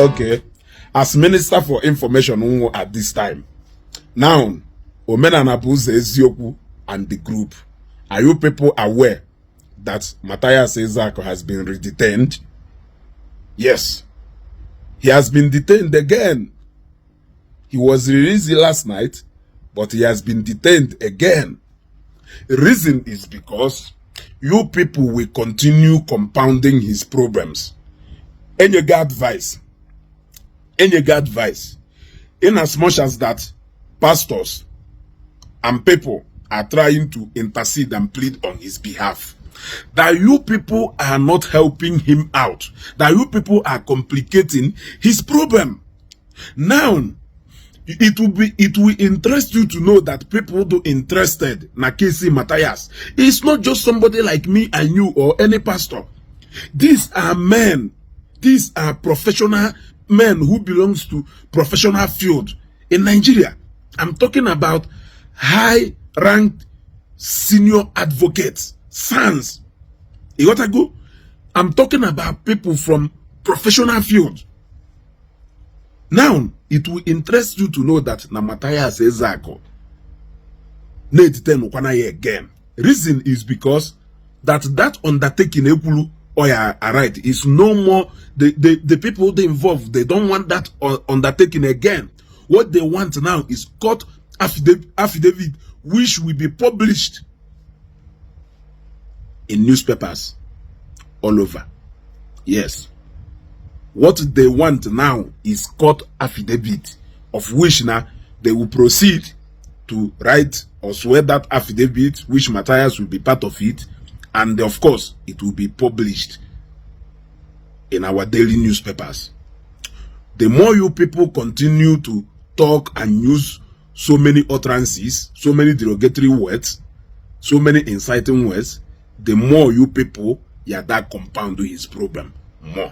Okay. As Minister for Information at this time, now, Omenala Ezeaku and the group, are you people aware that Matthias Ezeaku has been detained? Yes. He has been detained again. He was released last night, but he has been detained again. The reason is because you people will continue compounding his problems. Any advice, in as much as that pastors and people are trying to intercede and plead on his behalf, that you people are not helping him out, that you people are complicating his problem. Now, it will interest you to know that people do interested na Kesi Matthias. It's not just somebody like me and you or any pastor. These are men. These are professional men who belongs to professional field in Nigeria. I'm talking about high-ranked senior advocates, sons. You got to go? I'm talking about people from professional field. Now, it will interest you to know that na Matthias Ezeaku again. Reason is because that undertaking right is no more the people they involved. They don't want that undertaking again. What they want now is court affidavit which will be published in newspapers all over. Yes. What they want now is court affidavit, of which now they will proceed to write or swear that affidavit, which Matthias will be part of it, and of course it will be published in our daily newspapers. The more you people continue to talk and use so many utterances, so many derogatory words, so many inciting words, the more you people that compound his problem more.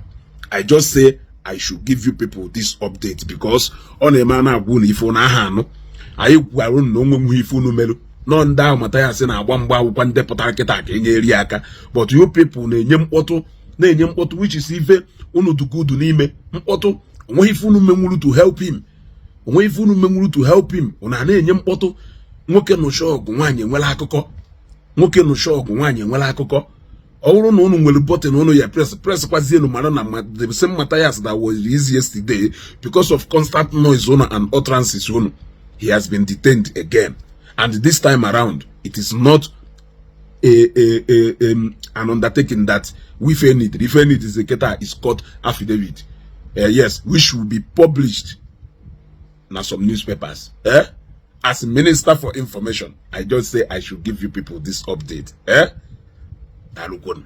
I just say I should give you people this update because on Omenala Igbo ifo na ha no ayi gwaru no nwe ifo no melu no nda Matthias na agba mgba akwụkwọ ndepụtara kita ka enye eri aka, but you people na-enye mkpọtụ which is ife unu dugudu n'ime mkpọtụ onwe ife unu menwuru to help him, una na-enye mkpọtụ nwoke no shọgụ nwanyị nwere akụkọ. All no one will button on your press quasi no man the same Matthias that was released yesterday because of constant noise and utterances. He has been detained again, and this time around it is not an undertaking that we need. If any is a keta is court affidavit. Yes, which will be published in some newspapers. As Minister for Information, I just say I should give you people this update. Dalukon.